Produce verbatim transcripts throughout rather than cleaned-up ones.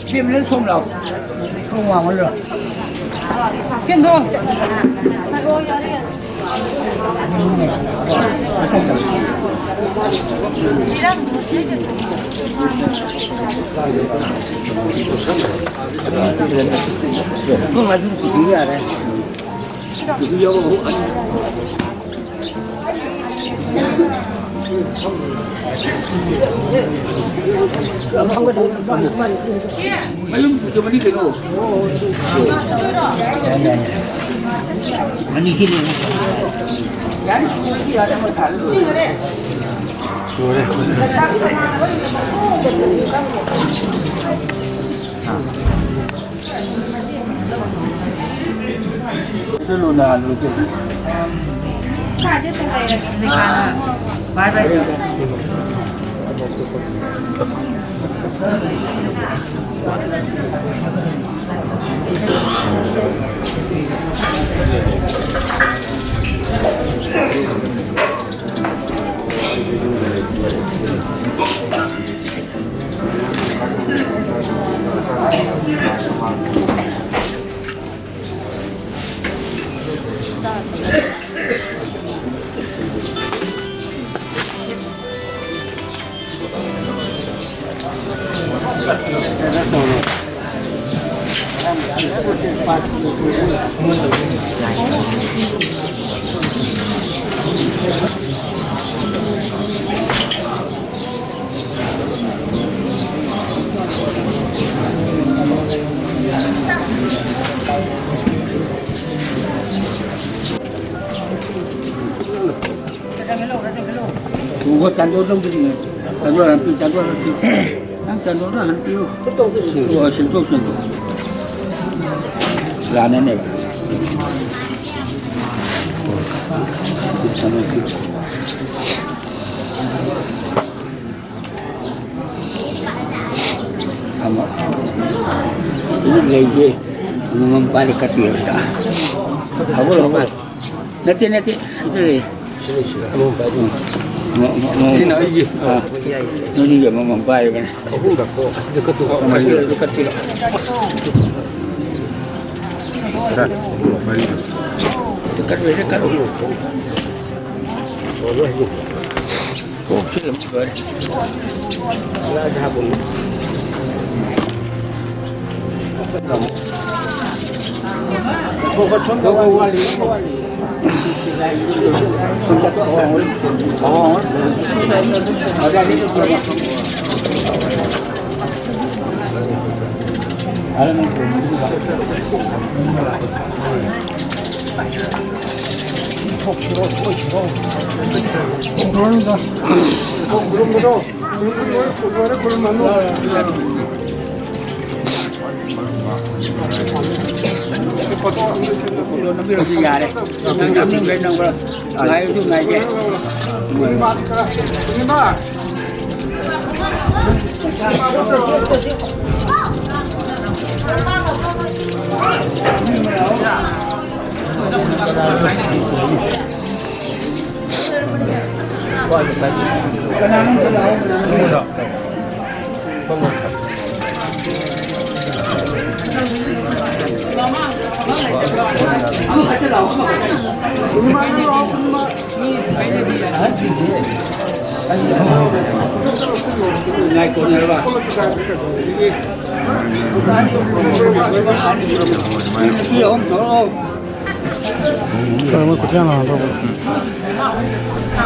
ꯁꯦꯝꯂ ꯁꯣꯝ ꯂꯥꯎ꯫ ꯁꯣꯝ ꯋꯥꯡꯃ ꯂꯥꯎ꯫ ꯁꯦꯝꯗꯣ꯫ ꯄꯨꯡ ꯑꯗꯨꯝ ꯄꯨꯕꯤꯕ ꯌꯥꯔꯦ꯫ ꯄꯨꯕꯤꯌꯣ꯫ ꯃꯌꯨꯝ ꯄꯨꯈꯤꯕꯅꯤ ꯀꯩꯅꯣ꯫ ꯑꯅꯤ ꯁꯤꯅꯤ꯫ ꯂꯣꯏꯔꯦ꯫ ꯎꯕ ꯆꯥꯟꯗꯣꯜ ꯂꯧꯗ꯭ꯔꯤꯉꯩ꯫ ꯆꯥꯟꯗꯣꯜ ꯍꯥꯟ ꯄꯤꯌꯨ, ꯆꯥꯟꯗꯣꯜ ꯍꯥꯟ ꯄꯤꯌꯨ꯫ ꯅꯪ ꯆꯥꯟꯗꯣꯜꯗꯣ ꯍꯥꯟ ꯄꯤꯌꯨ꯫ ꯁꯦꯡꯗꯣꯛ, ꯁꯦꯡꯗꯣꯛ꯫ ꯂꯥꯟꯅꯅꯦꯕ꯫ ꯑꯃ ꯂꯩꯒꯦ꯫ ꯑꯃꯃꯝ ꯄꯥꯏꯔꯦ, ꯀꯠꯄꯤꯔꯣ ꯁꯤꯗ꯫ ꯍꯧꯒꯠꯂꯣ, ꯍꯧꯒꯠꯂꯣ꯫ ꯅꯠꯇꯦ, ꯅꯠꯇꯦ꯫ ꯁꯤꯗ ꯂꯩ꯫ ꯎꯝ꯫ ꯑꯃ, ꯑꯃ, ꯑꯃ꯫ ꯁꯤꯅ ꯑꯩꯒꯤ꯫ ꯑꯥ꯫ ꯅꯣꯏꯅꯤꯒꯤ ꯑꯃꯃꯝ ꯄꯥꯏꯔꯒꯅꯦ꯫ ꯑꯍꯨꯝꯈꯛ꯫ ꯑꯁꯤꯗ ꯀꯠꯇꯣꯛꯑꯣ꯫ ꯑꯃ ꯂꯩꯔꯗꯤ ꯀꯠꯄꯤꯔꯣ꯫ ꯀꯠꯂꯣꯏꯗ, ꯀꯠꯂꯣ꯫ ꯀꯣꯛꯁꯤ ꯑꯗꯨꯝ ꯐꯔꯦ꯫ ꯌꯥꯔꯦ꯫ ꯅꯪ ꯅꯪ ꯅꯪ ꯉꯥꯏꯔꯁꯨ ꯉꯥꯏꯒꯦ꯫ ꯀꯩꯅꯣ, ꯃꯣꯏ ꯈꯨꯠꯊꯦꯛ ꯂꯥꯡꯅꯗ꯭ꯔꯕꯣ?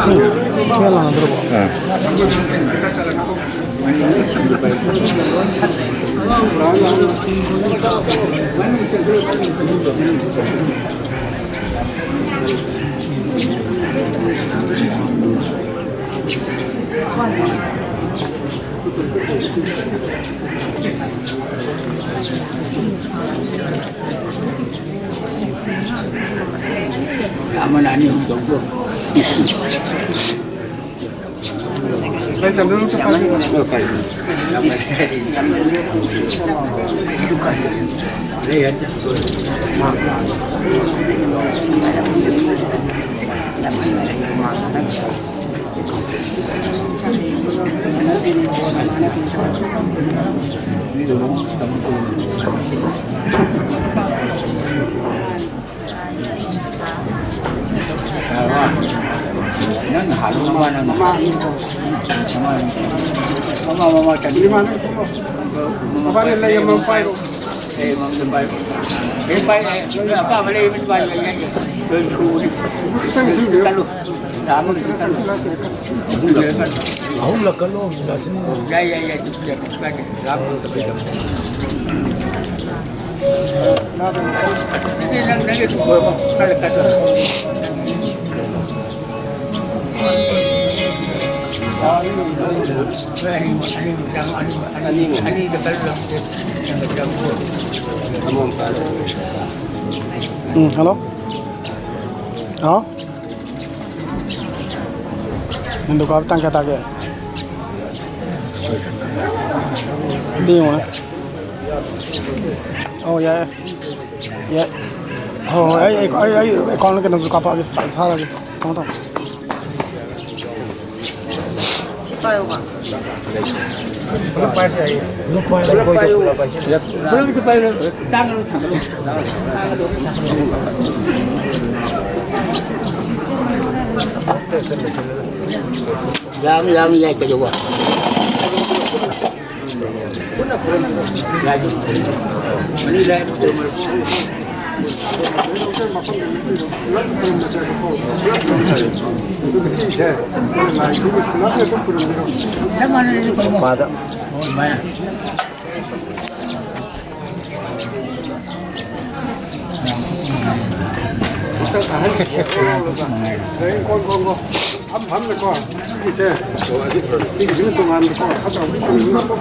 ꯎꯝ, ꯈꯨꯠꯊꯦꯛ ꯂꯥꯡꯅꯗ꯭ꯔꯕꯣ? ꯑꯥ꯫ ꯑꯃꯅ ꯑꯅꯤ ꯑꯍꯨꯝ ꯇꯧꯕ꯭ꯔꯣ? ꯅꯪ ꯍꯥꯜꯂꯨ, ꯃꯃꯥ, ꯅꯪ꯫ ꯃꯃꯥ, ꯃꯃꯥ, ꯃꯃꯥ, ꯆꯠꯂꯤ꯫ ꯃꯃꯥ, ꯂꯩ ꯑꯃ ꯄꯥꯏꯔꯣ꯫ ꯑꯦ, ꯃꯃꯥ, ꯄꯥꯏꯔꯣ꯫ ꯑꯦ, ꯄꯥꯏ, ꯑꯦ, ꯅꯣꯏ ꯑꯄꯥꯝꯕ ꯂꯩ, ꯄꯥꯏ, ꯂꯣꯏ ꯁꯨꯔꯦ꯫ ꯈꯤꯇꯪ ꯁꯨꯕꯤꯔꯣ꯫ ꯆꯠꯂꯨ꯫ ꯂꯥꯛꯑꯝꯃꯒ ꯆꯠꯂꯨ꯫ ꯑꯍꯨꯝꯂꯛ ꯀꯠꯂꯣ, ꯌꯥꯏ, ꯌꯥꯏ, ꯌꯥꯏ, ꯀꯩꯁꯨ ꯀꯥꯏꯗꯦ꯫ ꯂꯥꯛꯑꯝꯃꯒ ꯆꯠꯂꯨ꯫ ꯎꯝ, ꯍꯜꯂꯣ꯫ ꯍꯥꯎ꯫ ꯅꯪ ꯗꯨꯀꯥꯟ ꯇꯥꯡ ꯀꯌꯥ ꯇꯥꯒꯦ? ꯑꯝꯇ ꯌꯦꯡꯉꯣꯅꯦ꯫ ꯑꯧ, ꯌꯥꯏ꯫ ꯌꯥꯏ꯫ ꯍꯣꯏ, ꯍꯣꯏ, ꯑꯩ, ꯑꯩ, ꯑꯩ, ꯑꯩ ꯑꯦꯀꯥꯎꯟꯗ ꯀꯩꯅꯣꯁꯨ ꯀꯥꯞꯄꯛꯑꯒꯦ, ꯊꯥꯔꯒꯦ꯫ ꯊꯝꯃꯣ, ꯊꯝꯃꯣ꯫ ꯁꯤ ꯄꯥꯏꯌꯣꯕ꯫ ꯄꯨꯂꯞ ꯄꯥꯏꯌꯨ꯫ ꯄꯨꯂꯞ ꯄꯥꯏꯌꯨ꯫ ꯇꯥꯡꯅ ꯊꯥꯡꯒꯠꯂꯨ꯫ ꯌꯥꯝ, ꯌꯥꯝ ꯌꯥꯏ ꯀꯩꯗꯧꯕ꯫ ꯌꯥꯏ꯫ ꯃꯅꯤ ꯂꯥꯏ꯫ ꯆꯞ ꯃꯥꯟꯅꯩ꯫ ꯄꯥꯗ꯫ ꯀꯣꯟ, ꯀꯣꯟ, ꯀꯣꯟ꯫ ꯐꯝ, ꯐꯝꯅꯀꯣ꯫ ꯁꯤꯒꯤꯁꯦ꯫ ꯁꯤꯒꯤꯁꯤꯅ ꯇꯣꯉꯥꯟꯕꯀꯣ꯫ ꯐꯠꯇꯕ꯫ ꯑꯗꯨꯝ ꯍꯥꯞꯄ꯫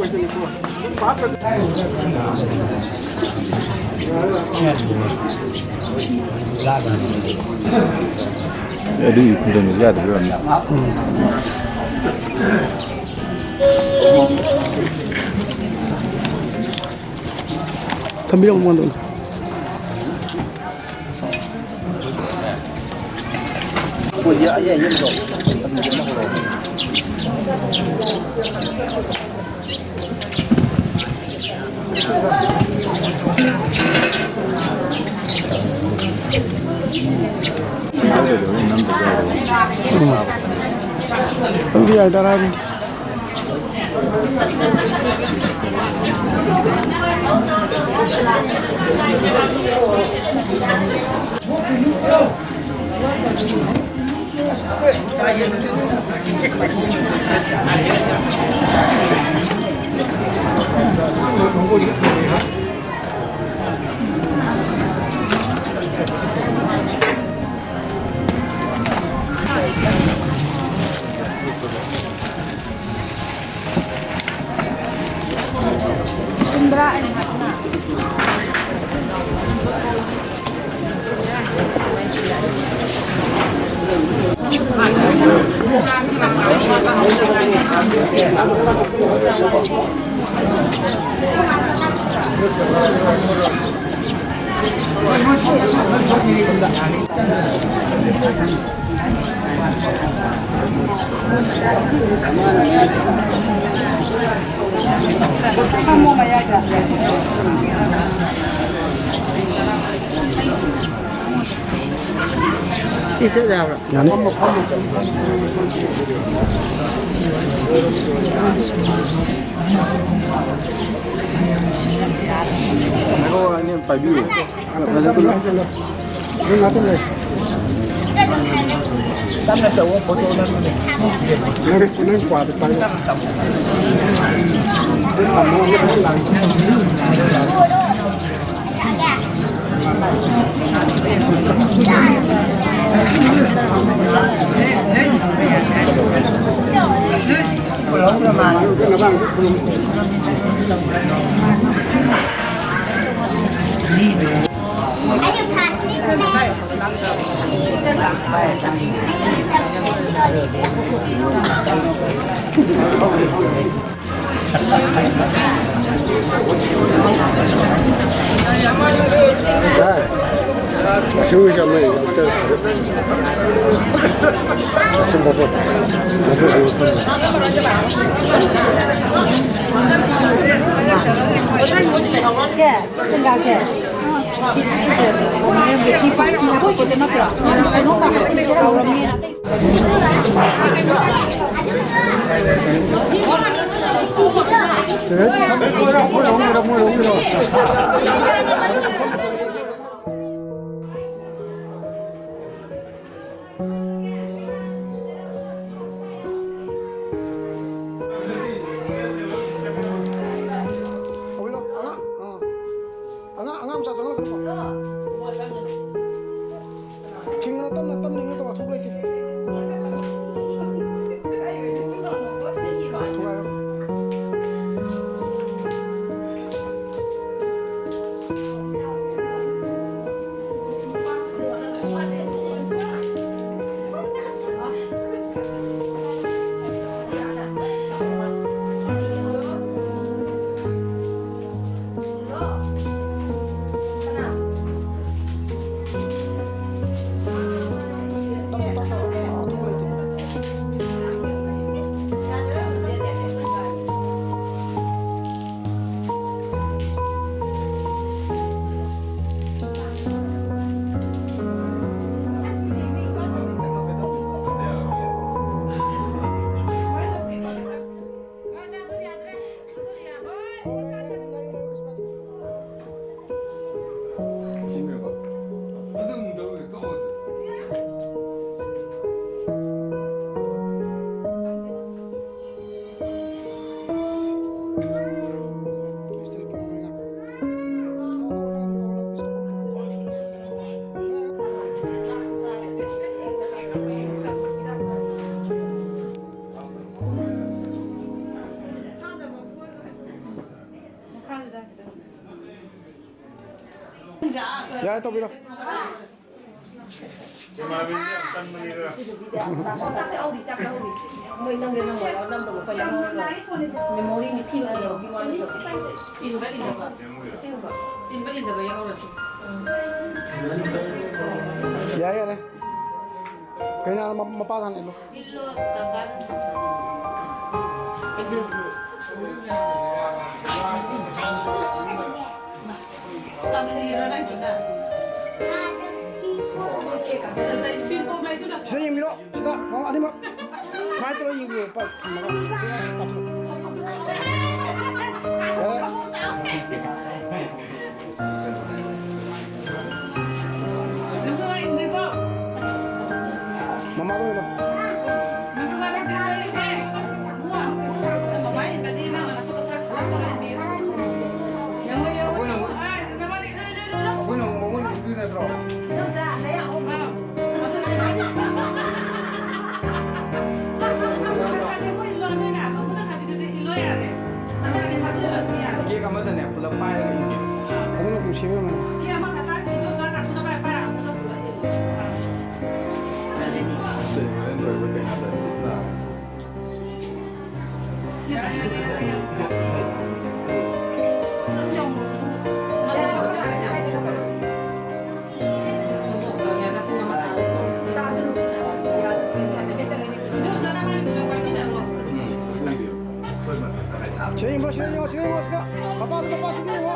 ꯑꯗꯨꯝ ꯍꯥꯞꯄ꯫ ꯑꯦ, ꯑꯗꯨꯒꯤ ꯈꯨꯟꯗꯣꯡꯕꯁꯨ ꯌꯥꯗꯕ ꯑꯣꯏꯔꯝꯅꯤ꯫ ꯊꯝꯕꯤꯔꯝꯃꯣ, ꯃꯉꯣꯟꯗ ꯑꯣꯏꯅ꯫ ꯎꯝ꯫ ꯑꯗꯨꯗꯤ ꯌꯥꯏꯗ, ꯑꯔꯥꯏꯕꯅꯤ꯫ ꯁꯤ ꯆꯠ ꯌꯥꯕ꯭ꯔꯥ? ꯌꯥꯅꯤ꯫ ꯐꯝꯃꯣ, ꯐꯝꯃꯣ꯫ ꯉꯥꯏꯈꯣ, ꯑꯩꯅ ꯄꯥꯏꯕꯤꯌꯨ꯫ ꯅꯪ, ꯅꯪ ꯀ꯭ꯋꯥꯗꯣ ꯄꯥꯏꯌꯨ꯫ ꯏꯆꯦ, ꯁꯦꯟꯗꯥꯛꯁꯦ꯫ ꯍꯧꯒꯠꯂꯣ, ꯑꯉꯥꯡ, ꯑꯥ꯫ ꯑꯉꯥꯡ, ꯑꯉꯥꯡ ꯃꯆꯥ ꯆꯪꯍꯜꯂꯛꯀꯅꯨꯀꯣ꯫ ꯊꯤꯡꯉꯅ ꯇꯞꯅ ꯇꯞꯅ ꯏꯪꯉ ꯇꯧ, ꯑꯊꯨꯕ ꯂꯩꯇꯦ꯫ ꯊꯨꯒꯥꯏꯌꯣ꯫ ꯌꯥꯔꯦ, ꯇꯧꯕꯤꯔꯣ꯫ ꯆꯥꯛ ꯆꯥꯍꯧꯔꯤ, ꯆꯥꯛ ꯆꯥꯍꯧꯔꯤ꯫ ꯃꯣꯏ ꯅꯝꯒꯦ ꯅꯝꯃꯣꯏꯔꯣ? ꯅꯝꯗꯕ ꯑꯩꯈꯣꯏ ꯅꯝꯍꯧꯔꯣꯏ꯫ ꯃꯦꯃꯣꯔꯤ ꯃꯤꯊꯤ ꯑꯣꯏꯅꯕꯒꯤ ꯋꯥꯅꯤ꯫ ꯏꯟꯕ ꯏꯟꯗꯕ꯫ ꯑꯁꯦꯡꯕ꯫ ꯏꯟꯕ ꯏꯟꯗꯕ ꯌꯥꯎꯔꯁꯨ꯫ ꯌꯥꯔꯦ, ꯌꯥꯔꯦ꯫ ꯀꯩꯅꯥꯅ ꯃ-, ꯃꯄꯥꯗ ꯍꯥꯟꯅ ꯏꯜꯂꯨ꯫ ꯏꯜꯂꯣ, ꯕꯕꯥ꯫ ꯁꯤꯗ ꯌꯦꯡꯕꯤꯔꯣ, ꯁꯤꯗ ꯃꯃꯥ ꯑꯅꯤꯃꯛ꯫ ꯁꯨꯃꯥꯏꯅ ꯇꯧꯔ ꯌꯦꯡꯕꯤꯌꯣ, ꯄꯥꯏ ꯊꯝꯃꯒ꯫ ꯌꯥꯔꯦ꯫ ꯃꯃꯥꯗ ꯑꯣꯏꯅ꯫ ꯑꯩꯈꯣꯏꯅ ꯑꯃꯨꯛ ꯃꯉꯣꯟꯗ ꯏꯟꯗꯣꯏ ꯅꯠꯇ꯭ꯔꯣ? ꯀꯦꯛ ꯑꯃꯗꯅꯦ ꯄꯨꯂꯞ ꯄꯥꯏꯔꯒ ꯏꯟꯒꯦ꯫ ꯑꯗꯨꯅ ꯀꯨꯝꯁꯤ ꯑꯃ꯫ ꯁꯤꯗ ꯌꯦꯡꯉꯣ, ꯁꯤꯗ ꯌꯦꯡꯉꯣ, ꯁꯤꯗ ꯌꯦꯡꯉꯣ, ꯁꯤꯗ꯫ ꯃꯄꯥꯗꯣ, ꯃꯄꯥ ꯁꯤꯗ ꯌꯦꯡꯉꯣ꯫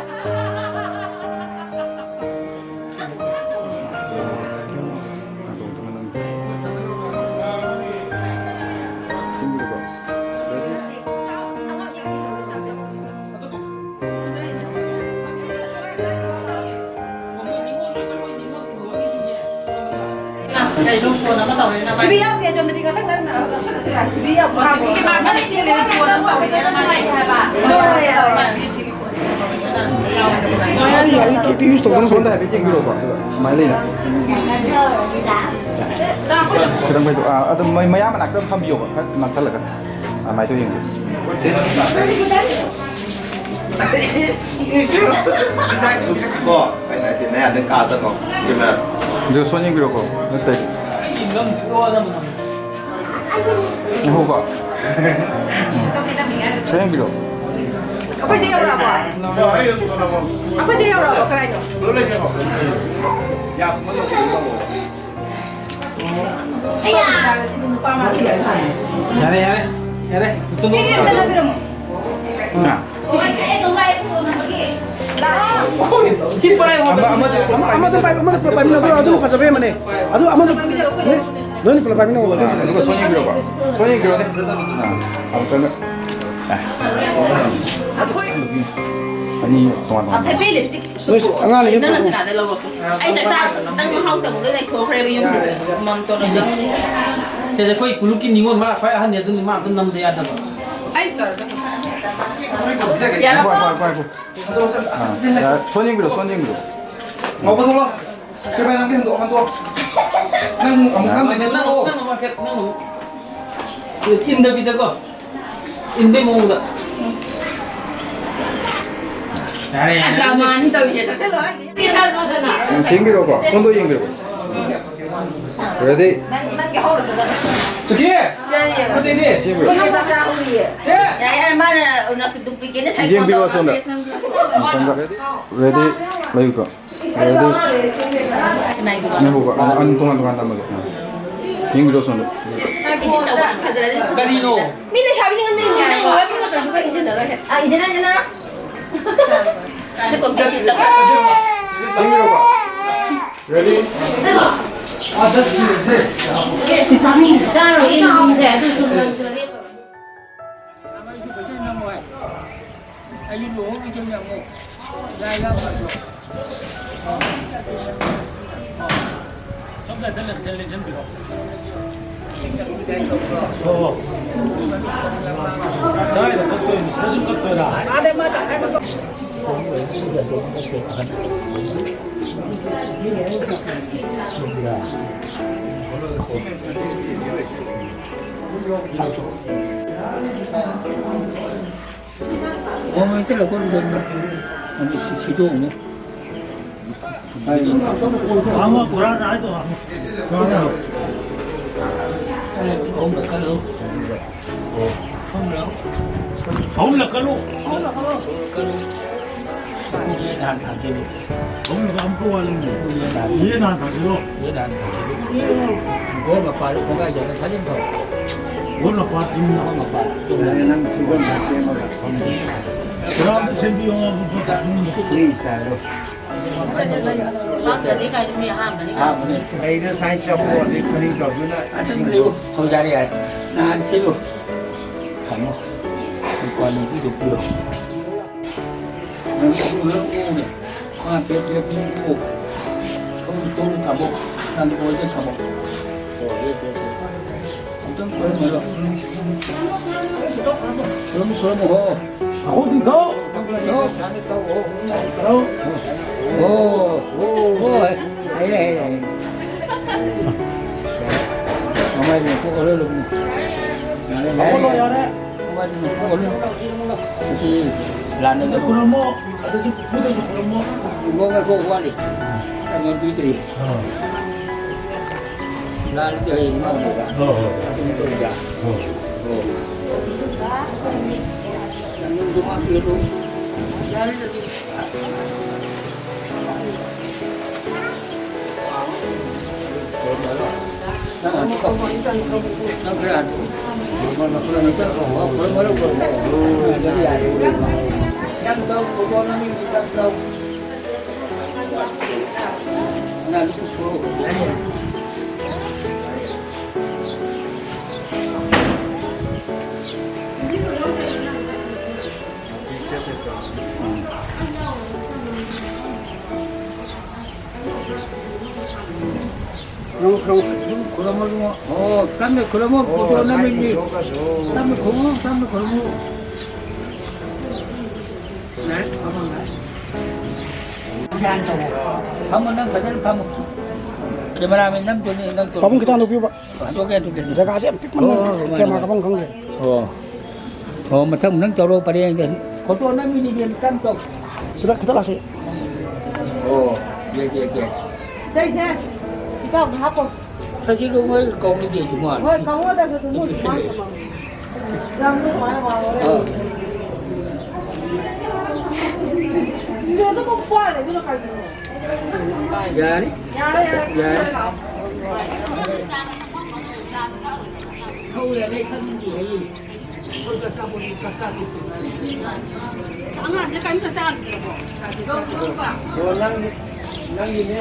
ꯀꯩꯅꯣ ꯐꯣꯟ ꯑꯃ ꯇꯧꯔꯦ ꯅꯚꯥꯏ꯫ ꯇꯤꯚꯤ ꯌꯥꯎꯗꯦ, ꯖꯣꯟꯗꯗꯤ ꯉꯥꯛꯇꯪ ꯅꯪ ꯂꯧꯁꯜꯂꯁꯨ ꯌꯥꯏ꯫ ꯇꯤꯚꯤ ꯌꯥꯎꯗꯦ꯫ ꯇꯤꯚꯤꯒꯤ ꯃꯥꯟꯅ ꯂꯩ, ꯆꯦꯜꯂꯦ, ꯐꯣꯟ ꯑꯃ ꯇꯧꯔꯦ, ꯅꯨꯡꯉꯥꯏꯇꯦ ꯍꯥꯏꯕ꯫ ꯂꯣꯏꯔꯦ, ꯂꯣꯏꯔꯦ꯫ ꯁꯤꯒꯤ ꯐꯣꯟꯁꯦ ꯇꯧꯔꯛꯑꯦꯅ꯫ ꯌꯥꯔꯦ, ꯌꯥꯔꯦ, ꯀꯦꯛꯇ ꯌꯨꯁ ꯇꯧꯒꯅꯨ꯫ ꯁꯣꯝꯗ ꯍꯥꯏꯐꯦꯠ ꯌꯦꯡꯕꯤꯔꯣꯀꯣ, ꯑꯗꯨꯒ ꯁꯨꯃꯥꯏꯅ ꯂꯩꯅ꯫ ꯈꯤꯇꯪ ꯃꯩꯗꯣ, ꯑꯥ, ꯑꯗꯨꯝ ꯃꯩ-, ꯃꯌꯥ ꯃꯅꯥꯛꯇ ꯑꯗꯨꯝ ꯊꯝꯕꯤꯌꯣꯕ, ꯈꯔ ꯅꯛꯁꯜꯂꯒ꯫ ꯑꯗꯨꯃꯥꯏꯅ ꯇꯧꯔ ꯌꯦꯡꯕꯤꯌꯨ꯫ ꯀꯣ, ꯑꯩꯅ ꯑꯁꯤ ꯅꯌꯥꯗ ꯀꯥꯗꯅꯣ꯫ ꯀꯦꯃꯦꯔꯥ꯫ ꯑꯗꯨ ꯁꯣꯟ ꯌꯦꯡꯕꯤꯔꯣꯀꯣ꯫ ꯅꯠꯇꯦ꯫ ꯉꯥꯏꯈꯣꯀꯣ꯫ ꯁꯣꯟ ꯌꯦꯡꯕꯤꯔꯣ꯫ ꯑꯩꯈꯣꯏꯁꯦ ꯌꯧꯔꯛꯑꯕꯣ? ꯑꯩꯈꯣꯏꯁꯦ ꯌꯧꯔꯛꯑꯕꯣ? ꯀꯗꯥꯏꯅꯣ? ꯌꯥꯔꯦ, ꯌꯥꯔꯦ, ꯌꯥꯔꯦ꯫ ꯁꯤꯗꯤ ꯑꯝꯇ ꯂꯧꯕꯤꯔꯝꯃꯣ꯫ ꯑꯥ꯫ ꯁꯤ ꯄꯥꯏꯌꯣ꯫ ꯑꯃ, ꯑꯃꯗ, ꯑꯃ, ꯑꯃꯗ ꯄꯥꯏ-, ꯑꯃꯗ ꯄꯨꯂꯞ ꯄꯥꯏꯃꯤꯟꯅꯧ꯫ ꯑꯗꯨ, ꯑꯗꯨꯅ ꯐꯖꯕ ꯍꯦꯟꯕꯅꯦ꯫ ꯑꯗꯨ ꯑꯃꯗ, ꯅꯣꯏ, ꯅꯣꯏꯅ ꯄꯨꯂꯞ ꯄꯥꯏꯃꯤꯟꯅꯧ꯫ ꯑꯗꯨꯒ ꯁꯣꯝ ꯌꯦꯡꯕꯤꯔꯣꯀꯣ꯫ ꯁꯣꯝ ꯌꯦꯡꯕꯤꯔꯣꯅꯦ꯫ ꯑꯥ, ꯑꯃꯨꯛꯇꯪꯒ꯫ ꯑꯥ꯫ ꯑꯅꯤ ꯇꯣꯉꯥꯟ ꯇꯣꯉꯥꯟ꯫ ꯅꯣꯏꯁꯨ ꯑꯉꯥꯡꯅ ꯍꯦꯛ ꯄꯨꯔꯛꯑꯣ꯫ ꯑꯩ ꯆꯥꯛ ꯆꯥ-, ꯅꯪ ꯃꯍꯥꯎ ꯇꯪꯕꯗ ꯂꯩꯊꯣꯛꯈ꯭ꯔꯦꯕ ꯌꯨꯝꯗ꯫ ꯃꯝ ꯇꯧꯔꯒ꯫ ꯁꯤꯁꯦ ꯑꯩꯈꯣꯏ ꯀꯨꯂꯨꯞꯀꯤ ꯅꯤꯉꯣꯜ, ꯃꯥ ꯈ꯭ꯋꯥꯏ ꯑꯍꯟꯅꯤ, ꯑꯗꯨꯅ ꯃꯥ ꯑꯝꯇ ꯅꯝꯗ ꯌꯥꯗꯕ꯫ ꯑꯩ ꯆꯥꯔꯁꯦ꯫ ꯌꯥꯔꯕꯣ? ꯄꯥꯏꯈꯣ, ꯄꯥꯏꯈꯣ, ꯄꯥꯏꯈꯣ꯫ ꯑꯥ, ꯌꯥꯔꯦ꯫ ꯁꯣꯟ ꯌꯦꯡꯕꯤꯔꯣ, ꯁꯣꯟ ꯌꯦꯡꯕꯤꯔꯣ꯫ ꯉꯧꯕ ꯊꯣꯛꯂꯛꯑꯣ꯫ ꯀꯩ ꯚꯥꯏ, ꯅꯪꯒꯤ ꯍꯟꯗꯣꯛꯑꯣ, ꯍꯟꯗꯣꯛꯑꯣ꯫ ꯅꯪ ꯑꯃꯨꯛ ꯅꯝꯗꯣꯏꯅꯦ, ꯅꯪ, ꯊꯣꯛꯂꯛꯑꯣ꯫ ꯅꯪ ꯑꯃꯨꯛ ꯍꯦꯛ, ꯅꯪ ꯑꯃꯨꯛ꯫ ꯏꯟꯗꯕꯤꯗꯀꯣ꯫ ꯏꯟꯕꯩ ꯃꯑꯣꯡꯗ꯫ ꯌꯥꯔꯦ, ꯌꯥꯔꯦ꯫ ꯗ꯭ꯔꯃꯥꯅꯤ ꯇꯧꯔꯤꯁꯦ, ꯆꯠꯁꯜꯂꯣ꯫ ꯎꯝ, ꯌꯦꯡꯕꯤꯔꯣꯀꯣ, ꯐꯣꯟꯗꯣ ꯌꯦꯡꯕꯤꯔꯣ꯫ Ready? ꯅꯪ, ꯅꯪꯒꯤ ꯍꯧꯔꯁꯤ, ꯅꯪ꯫ ꯆꯨꯈꯤ! ꯌꯥꯔꯦ, ꯌꯥꯔꯦ꯫ ꯐꯣꯟꯗꯣ ꯌꯦꯡꯕꯤꯔꯣ꯫ ꯅꯪ ꯆꯥꯛ ꯆꯥꯍꯧꯔꯤꯌꯦ꯫ ꯆꯦ! ꯌꯥꯔꯦ, ꯌꯥꯔꯦ, ꯃꯥꯅ ꯗꯨꯄ꯭ꯂꯤꯀꯦꯠꯅ ꯁꯥꯏꯀꯣꯜ ꯌꯦꯡꯕꯤꯔꯣ ꯇꯧꯔꯒ ꯑꯁꯣꯝꯗ꯫ ꯐꯦꯁ ꯅꯪ ꯑꯝꯇꯪꯒ꯫ Ready? ꯂꯩꯌꯨꯀꯣ꯫ Ready? ꯀꯅꯥꯒꯤꯅꯣ? ꯉꯥꯏꯈꯣꯀꯣ, ꯑ, ꯑꯅꯤ ꯇꯣꯉꯥꯟ ꯇꯣꯉꯥꯟ ꯅꯝꯃꯒꯦ꯫ ꯑ꯫ ꯌꯦꯡꯕꯤꯔꯣ ꯑꯁꯣꯝꯗ꯫ ꯅꯪꯒꯤꯗꯤ ꯇꯧꯕ ꯐꯖꯔꯗꯤ ꯀꯔꯤꯅꯣ? ꯃꯤ ꯂꯩꯁꯥꯕꯤꯅ ꯉꯝꯅ ꯌꯦꯡꯉꯦ ꯍꯥꯏꯀꯣ? ꯑ, ꯏꯟꯁꯤꯟꯅꯔꯣ, ꯏꯟꯁꯤꯟꯅꯔꯣ꯫ ꯁꯤ ꯀꯣꯟ ꯆꯠꯁꯤꯜꯂꯒ꯫ ꯌꯦꯡꯕꯤꯔꯣꯀꯣ꯫ Ready? ꯆꯥꯔꯣꯏ, ꯌꯦꯡꯁꯦ꯫ ꯑꯗꯨꯁꯨ ꯉꯝꯖꯔꯦ꯫ ꯑꯩꯁꯨ ꯂꯨꯍꯣꯡꯉꯤꯗꯨꯅꯦ ꯑꯃꯨꯛ꯫ ꯌꯥꯏ, ꯌꯥꯝ ꯐꯖꯩ꯫ ꯁꯣꯝꯗ ꯍꯦꯛꯇ ꯂꯦꯡꯁꯤꯟꯕꯤꯔꯣ꯫ ꯑꯣ꯫ ꯀꯗꯥꯏꯗ ꯀꯛꯇꯣꯏꯅꯣ? ꯁꯤꯗꯁꯨ ꯀꯛꯇꯣꯏꯔꯥ? ꯑꯣ, ꯃꯩꯇꯩ ꯂꯧꯈꯠꯂꯨꯗꯅ꯫ ꯑꯗꯨ ꯁꯤ-, ꯁꯤꯗꯣꯛꯑꯝꯃꯦ꯫ ꯍꯥꯡꯉꯣ, ꯀꯨꯔꯥꯟ ꯍꯥꯏꯗꯣ ꯍꯥꯡꯉꯣ꯫ ꯀꯨꯔꯥꯟ ꯍꯥꯏꯗꯣ꯫ ꯑꯍꯨꯝꯂꯛ ꯀꯜꯂꯨ꯫ ꯑꯍꯨꯝꯂꯛ꯫ ꯑꯍꯨꯝꯂꯛ ꯀꯜꯂꯨ꯫ ꯑꯍꯨꯝꯂꯛ ꯀꯜꯂꯨ꯫ ꯌꯦ ꯅꯍꯥꯟ ꯊꯥꯡꯈꯤꯕ꯫ ꯑꯍꯨꯝꯂꯛ ꯑꯃꯨꯛꯀ ꯋꯥꯠꯂꯤꯅꯦ꯫ ꯌꯦ ꯅꯍꯥꯟ ꯊꯥꯡꯈꯤꯕ꯫ ꯌꯦ ꯅꯍꯥꯟ ꯊꯥꯡꯈꯤꯕ꯫ ꯒꯣꯜ ꯃꯄꯥꯗꯣ ꯈꯣꯡꯒꯥꯏ ꯆꯠꯂ ꯐꯖꯅ ꯇꯧ꯫ ꯒꯣꯜ ꯃꯄꯥ꯫ ꯒꯣꯜ ꯃꯄꯥ꯫ ꯌꯥꯔꯦ, ꯅꯪ ꯐꯤꯕꯝꯗꯣ ꯁꯦꯝꯃꯒ꯫ ꯒ꯭ꯔꯥꯎꯟꯗ ꯁꯦꯝꯕꯤꯌꯣ꯫ ꯐ꯭ꯔꯤ ꯁ꯭ꯇꯥꯏꯜꯗꯣ꯫ ꯂꯩꯗ ꯁꯥꯏ ꯆꯥꯄꯣ ꯑꯗꯩ ꯐꯨꯔꯤꯠ ꯇꯧꯗꯨꯅ ꯏꯁꯤꯡꯗꯣ꯫ ꯍꯣꯏ, ꯌꯥꯔꯦ, ꯌꯥꯔꯦ꯫ ꯅꯍꯥꯟ ꯁꯤꯜꯂꯨ꯫ ꯊꯝꯃꯣ꯫ ꯂꯨꯄꯥ ꯅꯤꯐꯨꯗꯣ ꯄꯤꯔꯣ꯫ ꯅꯪ ꯄꯨꯔ ꯑꯣꯛꯎꯅꯦ꯫ ꯃꯥ ꯄꯦꯠ ꯄꯦꯠ ꯄꯨꯔ ꯑꯣꯛ꯫ ꯊꯣꯡ, ꯊꯣꯡ ꯊꯝꯃꯣ꯫ ꯅꯪ ꯑꯣꯏꯗ ꯊꯝꯃꯣ꯫ ꯑꯝꯇꯪ ꯈꯨꯔꯨꯝꯃꯔꯣ꯫ ꯈꯨꯔꯨꯝꯃꯨ, ꯈꯨꯔꯨꯝꯃꯨ, ꯍꯣ꯫ ꯑꯩꯈꯣꯏꯗꯤ ꯊꯧ꯫ ꯊꯧ꯫ ꯊꯧ꯫ ꯑꯣ꯫ ꯑꯣ꯫ ꯍꯩꯔꯦ, ꯍꯩꯔꯦ, ꯍꯩꯔꯦ꯫ ꯃꯃꯥꯏꯗꯨꯅ ꯀꯣꯛ ꯑꯣꯜꯍꯜꯂꯨꯕꯅꯤ꯫ ꯌꯥꯔꯦ, ꯌꯥꯔꯦ, ꯍꯧꯒꯠꯂꯣ, ꯌꯥꯔꯦ꯫ ꯌꯥꯔꯦ꯫ ꯃꯃꯥꯏꯗꯨꯅ ꯀꯣꯛ ꯑꯣꯜꯍꯜꯂꯨ꯫ ꯁꯤ ꯂꯥꯟꯅ ꯑꯗꯨ ꯈꯨꯔꯨꯝꯃꯣ꯫ ꯑꯗꯨꯁꯨ ꯈꯨꯗꯁꯨ ꯈꯨꯔꯨꯝꯃꯣ꯫ ꯈꯨꯔꯨꯝꯃꯣ, ꯉꯥꯏꯈꯣ, ꯋꯥꯠꯂꯤ꯫ ꯑꯥ꯫ ꯀꯩꯅꯣ ꯄꯤꯗ꯭ꯔꯤ꯫ ꯑꯥ꯫ ꯂꯥꯟꯗꯤ ꯍꯌꯦꯡ ꯃꯥꯡꯗꯣꯏꯕ꯫ ꯍꯣꯏ, ꯍꯣꯏ꯫ ꯑꯗꯨꯝ ꯇꯧꯕ꯫ ꯍꯣꯏ꯫ ꯑꯣ꯫ ꯅꯪꯁꯨ ꯃꯥꯡꯗꯣꯏꯕ꯫ ꯌꯥꯔꯦ, ꯑꯗꯨꯗꯤ꯫ ꯈꯨꯔꯨꯝ, ꯈꯨꯔꯨꯝ, ꯈꯨꯔꯨꯝꯃꯣ, ꯏꯕꯨꯡꯉꯣ꯫ ꯑꯣ, ꯀꯟꯅ ꯈꯨꯔꯨꯝꯃꯣ, ꯑꯣ, ꯄꯨꯊꯣꯛꯅꯕꯅꯤ꯫ ꯃꯥꯏ ꯄꯨꯊꯣꯛꯑꯁꯨ꯫ ꯀꯟꯅ ꯈꯨꯔꯨꯝꯃꯣ, ꯀꯟꯅ ꯈꯨꯔꯨꯝꯃꯣ꯫ ꯂꯥꯛꯑꯦ, ꯐꯝꯃꯣ, ꯂꯥꯛꯑꯦ꯫ ꯐꯝꯃꯣ, ꯅꯪ ꯐꯖꯅ ꯐꯝꯃꯣ꯫ ꯀꯦꯃꯦꯔꯥꯃꯦꯟ ꯅꯝꯗꯣꯏꯅꯦ, ꯅꯪ ꯇꯧ꯫ ꯄꯥꯕꯨꯡ ꯈꯤꯇꯪ ꯍꯥꯟꯗꯣꯛꯄꯤꯌꯨꯕ꯫ ꯍꯥꯟꯗꯣꯛꯀꯦ, ꯍꯥꯟꯗꯣꯛꯀꯦ꯫ ꯖꯒꯥꯁꯦ ꯌꯥꯝ ꯄꯤꯛꯃꯟꯗꯅ ꯑꯣ, ꯃꯥꯅꯦ, ꯀꯦꯃꯦꯔꯥ ꯃꯥꯅꯦ꯫ ꯀꯥꯞꯐꯝ ꯈꯪꯗ꯭ꯔꯦ꯫ ꯑꯣ꯫ ꯑꯣ, ꯃꯊꯪ ꯅꯪ ꯇꯧꯔꯣ, ꯄꯔꯦꯡꯗ꯫ ꯐꯣꯇꯣ ꯅꯝꯃꯤꯅꯤ ꯏꯕꯦꯝ, ꯀꯟꯅ ꯇꯧ꯫ ꯈꯤꯇꯪ, ꯈꯤꯇꯪ ꯂꯥꯛꯁꯤ꯫ ꯑꯣ, ꯌꯦ, ꯌꯦ, ꯌꯦ꯫ ꯑꯇꯩꯁꯦ, ꯏꯇꯥꯎꯅ ꯍꯥꯞꯄꯣ꯫ ꯁꯖꯤꯛ ꯃꯣꯏ ꯀꯧꯅꯗꯦ, ꯏꯕꯨꯡꯉꯣ꯫ ꯍꯣꯏ, ꯀꯧꯅꯗ꯭ꯔꯁꯨ ꯑꯗꯨꯝ ꯃꯣꯏ ꯑꯗꯨꯃꯥꯏꯅ ꯊꯝꯃꯝꯃꯦ꯫ ꯂꯝꯗꯣ ꯀꯃꯥꯏꯅ ꯋꯥꯡꯉꯣꯔꯦ? ꯑꯥ꯫ ꯏꯔꯣꯗꯣ ꯀꯣꯛ ꯄꯥꯜꯂꯦ, ꯑꯗꯨꯅ ꯀꯩꯒꯤꯅꯣ? ꯌꯥꯅꯤ꯫ ꯌꯥꯔꯦ, ꯌꯥꯔꯦ꯫ ꯌꯥꯔꯦ꯫ ꯊꯧ ꯌꯥꯔꯦ, ꯈꯪꯗꯦ ꯑꯩ꯫ ꯑꯉꯥꯡꯁꯦ ꯀꯔꯤꯝꯇ ꯆꯥꯗ꯭ꯔꯕꯣ? ꯑꯣ, ꯅꯪ, ꯅꯪꯒꯤꯅꯦ꯫